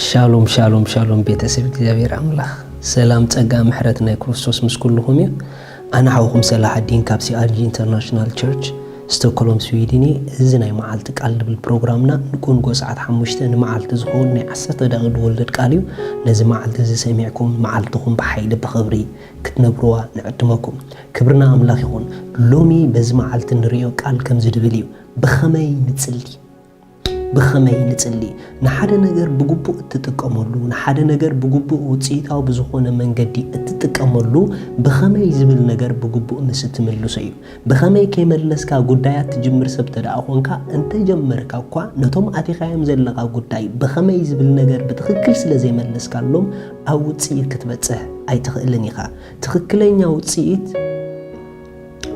ሻሎም ሻሎም ሻሎም፣ ቤተሰብ እግዚኣብሔር ኣምላኽ ሰላም፣ ጸጋ፣ ምሕረት ናይ ክርስቶስ ምስ ኩልኹም እዩ። ኣነ ሓውኹም ሰላሓዲን ካብ ሲኣርጂ ኢንተርናሽናል ቸርች፣ ስቶክሆልም፣ ስዊድን እየ። እዚ ናይ መዓልቲ ቃል ዝብል ፕሮግራምና ንጎንጎ ሰዓት ሓሙሽተ ንመዓልቲ ዝኸውን ናይ ዓሰርተ ደቂቕ ዝወልድ ቃል እዩ። ነዚ መዓልቲ እዚ ሰሚዕኩም መዓልትኹም ብሓይሊ ብኽብሪ ክትነብርዋ ንዕድመኩም። ክብርና ኣምላኽ ይኹን። ሎሚ በዚ መዓልቲ ንርእዮ ቃል ከምዚ ድብል እዩ። ብኸመይ ንጽሊ? ብኸመይ ንጽሊ? ንሓደ ነገር ብግቡእ እትጥቀመሉ፣ ንሓደ ነገር ብግቡእ ውጽኢታዊ ብዝኾነ መንገዲ እትጥቀመሉ፣ ብኸመይ ዝብል ነገር ብግቡእ ምስ እትምልሶ እዩ። ብኸመይ ከይመለስካ ጉዳያት ትጅምር ሰብ ተደኣ ኾንካ፣ እንተጀመርካ እኳ ነቶም ኣቲኻዮም ዘለኻ ጉዳይ ብኸመይ ዝብል ነገር ብትኽክል ስለ ዘይመለስካሎም ኣብ ውጽኢት ክትበጽሕ ኣይትኽእልን ኢኻ። ትኽክለኛ ውጽኢት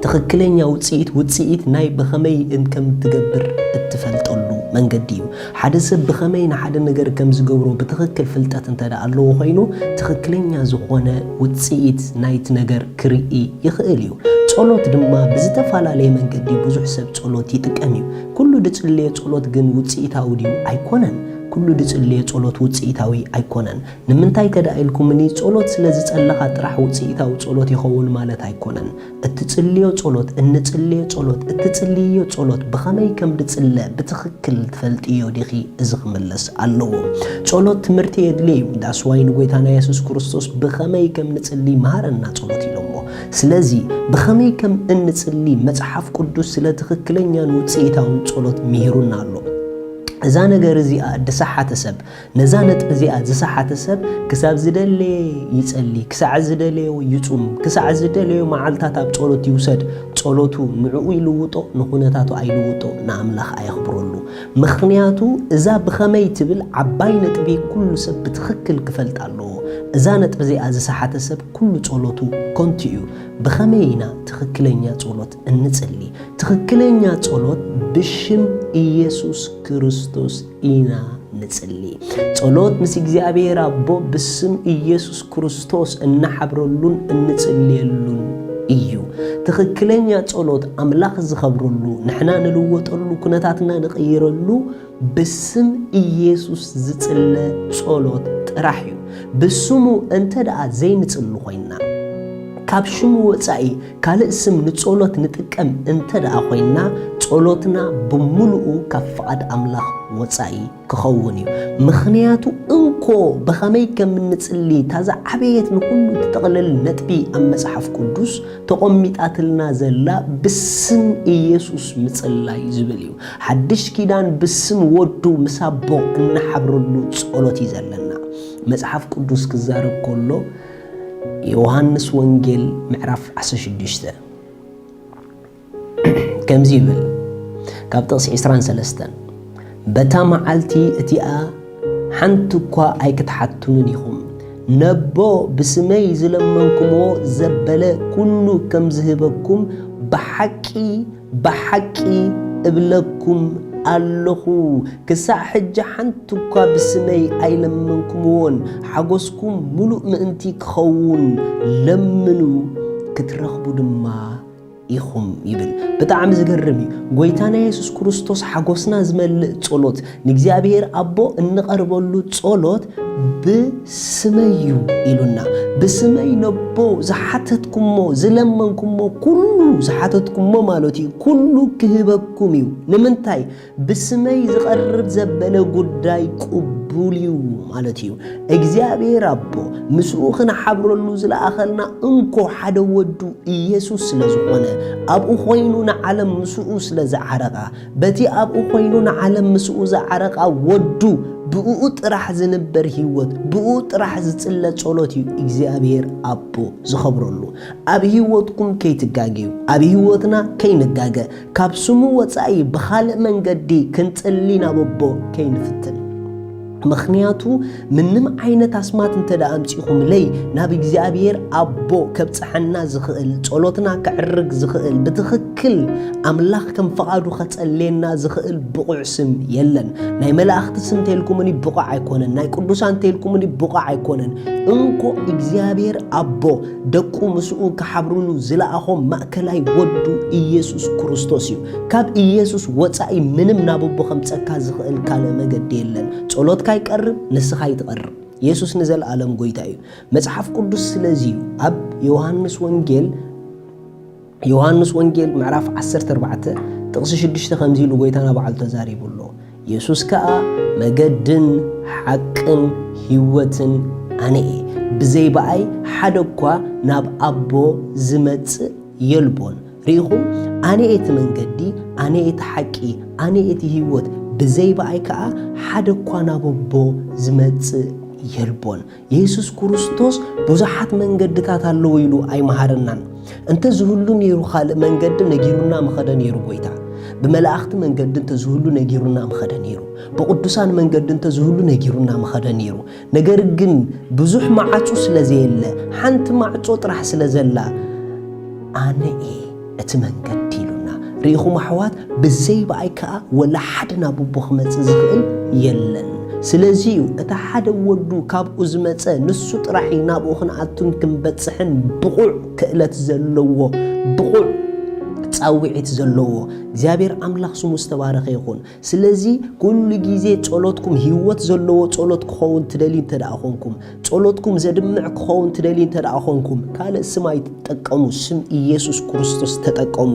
ትኽክለኛ ውጽኢት፣ ውጽኢት ናይ ብኸመይ ከም ትገብር እትፈልጠሉ መንገዲ እዩ። ሓደ ሰብ ብኸመይ ንሓደ ነገር ከም ዝገብሮ ብትኽክል ፍልጠት እንተ ደኣ ኣለዎ ኮይኑ፣ ትኽክለኛ ዝኾነ ውጽኢት ናይቲ ነገር ክርኢ ይኽእል እዩ። ጸሎት ድማ ብዝተፈላለየ መንገዲ ብዙሕ ሰብ ጸሎት ይጥቀም እዩ። ኩሉ ድጽልዮ ጸሎት ግን ውጽኢታዊ ድዩ? ኣይኮነን። ኩሉ ድጽልዮ ጸሎት ውጽኢታዊ ኣይኮነን። ንምንታይ ከ ደኣ ኢልኩምኒ፣ ጸሎት ስለ ዝጸለኻ ጥራሕ ውጽኢታዊ ጸሎት ይኸውን ማለት ኣይኮነን። እትጽልዮ ጸሎት፣ እንጽልዮ ጸሎት፣ እትጽልይዮ ጸሎት ብኸመይ ከም ድጽለ ብትኽክል ትፈልጥዮ ዲኺ? እዚ ክምለስ ኣለዎ። ጸሎት ትምህርቲ የድልዮ እዩ። ዳስ ዋይ ንጎይታና የሱስ ክርስቶስ ብኸመይ ከም ንጽሊ መሃረና ጸሎት ኢሎሞ። ስለዚ ብኸመይ ከም እንጽሊ መጽሓፍ ቅዱስ ስለ ትኽክለኛን ውጽኢታውን ጸሎት ምሂሩና ኣሎ። እዛ ነገር እዚኣ ድሰሓተ ሰብ፣ ነዛ ነጥቢ እዚኣ ዝሰሓተ ሰብ ክሳብ ዝደለየ ይጸሊ፣ ክሳዕ ዝደለዮ ይጹም፣ ክሳዕ ዝደለዮ መዓልታት ኣብ ጸሎት ይውሰድ። ጸሎቱ ንዕኡ ይልውጦ፣ ንኹነታቱ ኣይልውጦ፣ ንኣምላኽ ኣየኽብረሉ። ምኽንያቱ እዛ ብኸመይ ትብል ዓባይ ነጥቢ ኩሉ ሰብ ብትኽክል ክፈልጥ ኣለዎ። እዛ ነጥቢ እዚኣ ዝሰሓተ ሰብ ኩሉ ጸሎቱ ከንቱ እዩ። ብኸመይ ኢና ትኽክለኛ ጸሎት እንጽሊ? ትኽክለኛ ጸሎት ብሽም ኢየሱስ ክርስቶስ ኢና ንጽሊ። ጸሎት ምስ እግዚኣብሔር ኣቦ ብስም ኢየሱስ ክርስቶስ እንሓብረሉን እንጽልየሉን እዩ። ትኽክለኛ ጸሎት ኣምላኽ ዝኸብረሉ፣ ንሕና ንልወጠሉ፣ ኩነታትና ንቕይረሉ ብስም ኢየሱስ ዝጽለ ጸሎት ጥራሕ እዩ። ብስሙ እንተ ደኣ ዘይንጽሊ ኮይንና፣ ካብ ሽሙ ወጻኢ ካልእ ስም ንጸሎት ንጥቀም እንተ ደኣ ኮይንና፣ ጸሎትና ብምሉኡ ካብ ፍቓድ ኣምላኽ ወጻኢ ክኸውን እዩ። ምኽንያቱ እንኮ ብኸመይ ከም እንጽሊ፣ እታ ዝዓበየት ንኹሉ ትጥቕልል ነጥቢ ኣብ መጽሓፍ ቅዱስ ተቐሚጣትልና ዘላ ብስም ኢየሱስ ምጽላይ ዝብል እዩ። ሓድሽ ኪዳን ብስም ወዱ ምስ ኣቦ እንሓብረሉ ጸሎት እዩ ዘለና። መጽሓፍ ቅዱስ ክዛረብ ከሎ፣ ዮሃንስ ወንጌል ምዕራፍ ዓሰርተ ሽዱሽተ ከምዚ ይብል፣ ካብ ጥቕሲ ዕስራን ሰለስተን፣ "በታ መዓልቲ እቲኣ ሓንቲ እኳ ኣይክትሓቱንን ኢኹም። ነቦ ብስመይ ዝለመንኩምዎ ዘበለ ኩሉ ከም ዝህበኩም ብሓቂ፣ ብሓቂ እብለኩም ኣለኹ። ክሳዕ ሕጂ ሓንቲ እኳ ብስመይ ኣይለመንኩምዎን። ሓጎስኩም ምሉእ ምእንቲ ክኸውን ለምኑ፣ ክትረኽቡ ድማ ኢኹም" ይብል። ብጣዕሚ ዝገርም እዩ። ጎይታና የሱስ ክርስቶስ ሓጎስና ዝመልእ ጸሎት፣ ንእግዚኣብሔር ኣቦ እንቐርበሉ ጸሎት ብስመይ እዩ ኢሉና። ብስመይ ነቦ ዝሓተትኩሞ፣ ዝለመንኩሞ፣ ኩሉ ዝሓተትኩሞ ማለት እዩ፣ ኩሉ ክህበኩም እዩ። ንምንታይ? ብስመይ ዝቐርብ ዘበለ ጉዳይ ቅቡል እዩ ማለት እዩ። እግዚኣብሔር ኣቦ ምስኡ ክንሓብረሉ ዝለኣኸልና እንኮ ሓደ ወዱ ኢየሱስ ስለ ዝኾነ፣ ኣብኡ ኮይኑ ንዓለም ምስኡ ስለ ዝዓረቓ፣ በቲ ኣብኡ ኮይኑ ንዓለም ምስኡ ዝዓረቓ ወዱ ብእኡ ጥራሕ ዝንበር ህይወት፣ ብእኡ ጥራሕ ዝጽለ ጸሎት እዩ እግዚኣብሔር ኣቦ ዝኸብረሉ። ኣብ ህይወትኩም ከይትጋገዩ፣ ኣብ ህይወትና ከይንጋገ፣ ካብ ስሙ ወጻኢ ብኻልእ መንገዲ ክንጽሊ ናብ ኣቦ ከይንፍትን። ምኽንያቱ ምንም ዓይነት ኣስማት እንተ ደኣ ኣምጺኹምለይ፣ ናብ እግዚኣብሔር ኣቦ ከብጽሐና ዝኽእል፣ ጸሎትና ከዕርግ ዝኽእል፣ ብትኽክል ኣምላኽ ከም ፍቓዱ ኸጸልየና ዝኽእል ብቑዕ ስም የለን። ናይ መላእኽቲ ስም እንተ ኢልኩምኒ ብቑዕ ኣይኮነን፣ ናይ ቅዱሳን እንተ ኢልኩምኒ ብቑዕ ኣይኮነን። እንኮ እግዚኣብሔር ኣቦ ደቁ ምስኡ ክሓብሩሉ ዝለኣኾም ማእከላይ ወዱ ኢየሱስ ክርስቶስ እዩ። ካብ ኢየሱስ ወጻኢ ምንም ናብ ኣቦ ከምጸካ ዝኽእል ካልእ መገዲ የለን። ጸሎትካ ኣይቀርብ፣ ንስኻ ኣይትቐርብ። የሱስ ንዘለኣለም ጎይታ እዩ። መጽሓፍ ቅዱስ ስለዚ እዩ ኣብ ዮሃንስ ወንጌል ዮሃንስ ወንጌል ምዕራፍ ዓሰርተ ኣርባዕተ ጥቕሲ ሽዱሽተ ከምዚ ኢሉ ጎይታና ባዕሉ ተዛሪቡ ኣሎ። የሱስ ከኣ መገድን ሓቅን ህይወትን ኣነ እየ፣ ብዘይ ብኣይ ሓደ እኳ ናብ ኣቦ ዝመጽእ የልቦን። ርኢኹም? ኣነ እየ እቲ መንገዲ፣ ኣነ እየ እቲ ሓቂ፣ ኣነ እየ እቲ ህይወት፣ ብዘይ ብኣይ ከኣ ሓደ እኳ ናብ ኣቦ ዝመጽእ የልቦን። የሱስ ክርስቶስ ብዙሓት መንገድታት ኣለዉ ኢሉ ኣይመሃረናን። እንተ ዝህሉ ነይሩ ካልእ መንገዲ ነጊሩና ምኸደ ነይሩ ጎይታ። ብመላእኽቲ መንገዲ እንተ ዝህሉ ነጊሩና ምኸደ ነይሩ። ብቕዱሳን መንገዲ እንተ ዝህሉ ነጊሩና ምኸደ ነይሩ። ነገር ግን ብዙሕ ማዕጹ ስለ ዘየለ ሓንቲ ማዕጾ ጥራሕ ስለ ዘላ ኣነ እየ እቲ መንገዲ ኢሉና። ርኢኹም ኣሕዋት፣ ብዘይ ብኣይ ከኣ ወላ ሓደ ናብ ኣቦ ክመጽእ ዝኽእል የለን። ስለዚ እዩ እቲ ሓደ ወዱ ካብኡ ዝመጸ ንሱ ጥራሕ እዩ ናብኡ ክንኣቱን ክንበጽሕን ብቑዕ ክእለት ዘለዎ፣ ብቑዕ ጻውዒት ዘለዎ። እግዚኣብሔር ኣምላኽ ስሙ ዝተባረኸ ይኹን። ስለዚ ኩሉ ግዜ ጸሎትኩም ህይወት ዘለዎ ጸሎት ክኸውን ትደልዩ እንተ ደኣ ኾንኩም፣ ጸሎትኩም ዘድምዕ ክኸውን ትደልዩ እንተ ደኣ ኾንኩም፣ ካልእ ስም ኣይትጠቀሙ፣ ስም ኢየሱስ ክርስቶስ ተጠቀሙ።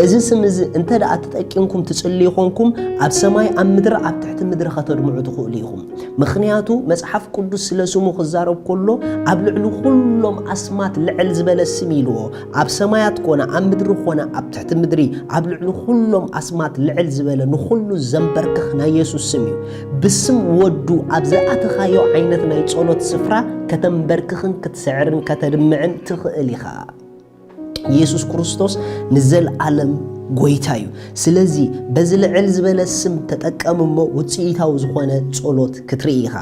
እዚ ስም እዚ እንተ ደኣ ተጠቂምኩም ትጽልዩ ኾንኩም፣ ኣብ ሰማይ፣ ኣብ ምድሪ፣ ኣብ ትሕቲ ምድሪ ከተድምዑ ትኽእሉ ኢኹም። ምኽንያቱ መጽሓፍ ቅዱስ ስለ ስሙ ክዛረብ ከሎ፣ ኣብ ልዕሊ ኩሎም ኣስማት ልዕል ዝበለ ስም ኢልዎ። ኣብ ሰማያት ኮነ፣ ኣብ ምድሪ ኮነ፣ ኣብ ትሕቲ ምድሪ፣ ኣብ ልዕሊ ኩሎም ኣስማት ልዕል ዝበለ ንኹሉ ዘንበርክኽ ናይ የሱስ ስም እዩ። ብስም ወዱ ኣብ ዝኣተኻዮ ዓይነት ናይ ጸሎት ስፍራ ከተንበርክኽን ክትስዕርን ከተድምዕን ትኽእል ኢኻ። የሱስ ክርስቶስ ንዘለኣለም ጎይታ እዩ። ስለዚ በዚ ልዕል ዝበለ ስም ተጠቀም እሞ ውጽኢታዊ ዝኾነ ጸሎት ክትርኢ ኢኻ።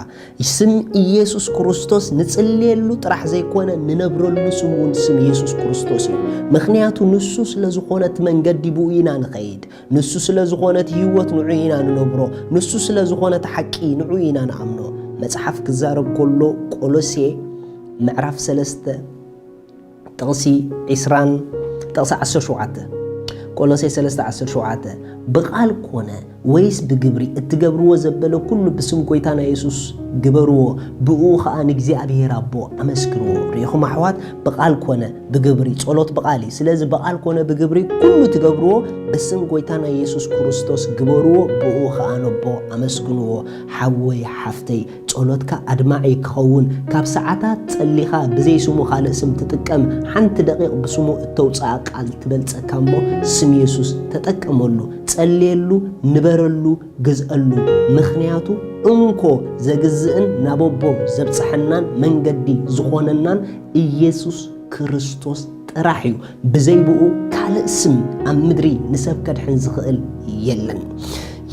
ስም ኢየሱስ ክርስቶስ ንጽልየሉ ጥራሕ ዘይኮነ ንነብረሉ ስም እውን ስም ኢየሱስ ክርስቶስ እዩ። ምኽንያቱ ንሱ ስለ ዝኾነ እቲ መንገዲ ብኡ ኢና ንኸይድ። ንሱ ስለ ዝኾነ እቲ ህይወት ንዑ ኢና ንነብሮ። ንሱ ስለ ዝኾነ እቲ ሓቂ ንዑ ኢና ንኣምኖ። መጽሓፍ ክዛረብ ከሎ ቆሎሴ ምዕራፍ ሰለስተ ጥቕሲ ዒስራን ጥቕሲ ዓሰርተ ሸውዓተ። ቆሎሴ ሰለስተ ዓሰርተ ሸውዓተ፣ ብቓል ኮነ ወይስ ብግብሪ እትገብርዎ ዘበለ ኩሉ ብስም ጎይታና የሱስ ግበርዎ፣ ብእኡ ኸኣ ንእግዚኣብሔር ኣቦ ኣመስግንዎ። ርኢኹም ኣሕዋት፣ ብቓል ኮነ ብግብሪ፣ ጸሎት ብቓል እዩ። ስለዚ ብቓል ኮነ ብግብሪ ኩሉ ትገብርዎ ብስም ጎይታና የሱስ ክርስቶስ ግበርዎ፣ ብእኡ ኸኣ ነቦ ኣመስግንዎ። ሓወይ ሓፍተይ፣ ጸሎትካ ኣድማዒ ክኸውን፣ ካብ ሰዓታት ጸሊኻ ብዘይ ስሙ ካልእ ስም ትጥቀም፣ ሓንቲ ደቂቕ ብስሙ እተውጽኣ ቃል ትበልጸካ እሞ፣ ስም የሱስ ተጠቀመሉ፣ ጸልየሉ፣ ንበረሉ፣ ግዝአሉ። ምኽንያቱ እንኮ ዘግዝእን ናብ ኣቦ ዘብጽሐናን መንገዲ ዝኾነናን ኢየሱስ ክርስቶስ ጥራሕ እዩ። ብዘይ ብኡ ካልእ ስም ኣብ ምድሪ ንሰብ ከድሕን ዝኽእል የለን።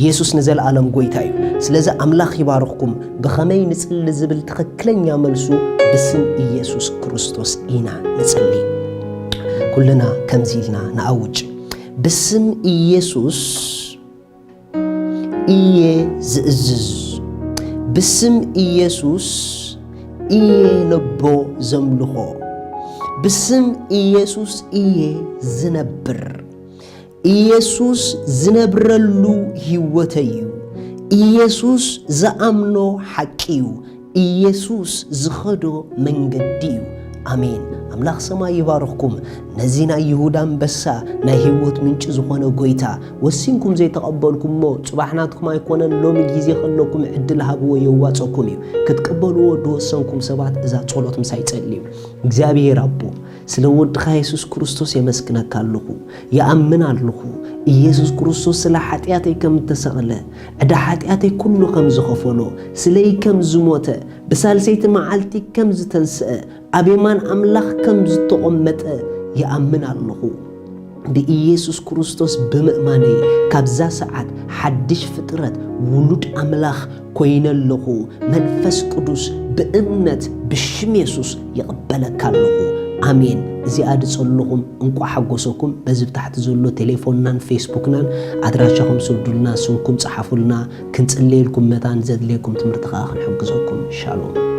የሱስ ንዘለኣለም ጎይታ እዩ። ስለዚ ኣምላኽ ይባርኽኩም። ብኸመይ ንጽሊ ዝብል ትኽክለኛ መልሱ ብስም ኢየሱስ ክርስቶስ ኢና ንጽሊ። ኩልና ከምዚ ኢልና ንኣውጅ። ብስም ኢየሱስ እየ ዝእዝዝ። ብስም ኢየሱስ እየ ነቦ ዘምልኾ። ብስም ኢየሱስ እየ ዝነብር። ኢየሱስ ዝነብረሉ ህይወተይ እዩ። ኢየሱስ ዝኣምኖ ሓቂ እዩ። ኢየሱስ ዝኸዶ መንገዲ እዩ። ኣሜን። ኣምላኽ ሰማይ ይባርኽኩም። ነዚ ናይ ይሁዳ ኣንበሳ፣ ናይ ህይወት ምንጪ ዝኾነ ጎይታ ወሲንኩም ዘይተቐበልኩሞ፣ ጽባሕ ናትኩም ኣይኮነን፣ ሎሚ ግዜ ከለኩም ዕድል ሃብዎ፣ የዋጸኩም እዩ። ክትቅበልዎ ድወሰንኩም ሰባት እዛ ጸሎት ምሳይ ጸልዩ። እግዚኣብሔር ኣቦ፣ ስለ ወድኻ የሱስ ክርስቶስ የመስግነካ ኣለኹ። ይኣምን ኣለኹ። ኢየሱስ ክርስቶስ ስለ ሓጢኣተይ ከም እተሰቕለ፣ ዕዳ ሓጢኣተይ ኩሉ ከም ዝኸፈሎ፣ ስለይ ከም ዝሞተ፣ ብሳልሰይቲ መዓልቲ ከም ዝተንስአ፣ ኣብ የማን ኣምላኽ ከም ዝተቐመጠ ይኣምን ኣለኹ። ብኢየሱስ ክርስቶስ ብምእማነይ ካብዛ ሰዓት ሓድሽ ፍጥረት ውሉድ ኣምላኽ ኮይነ ኣለኹ። መንፈስ ቅዱስ ብእምነት ብሽም የሱስ ይቕበለካ ኣለኹ። ኣሜን። እዚኣ ድጸለኹም እንቋዕ ሓጎሰኩም። በዚ ብታሕቲ ዘሎ ቴሌፎንናን ፌስቡክናን ኣድራሻኹም ስዱልና፣ ስምኩም ጸሓፉልና፣ ክንጽለየልኩም መታን ዘድልየኩም ትምህርቲ ከኣ ክንሕግዘኩም። ሻሎም።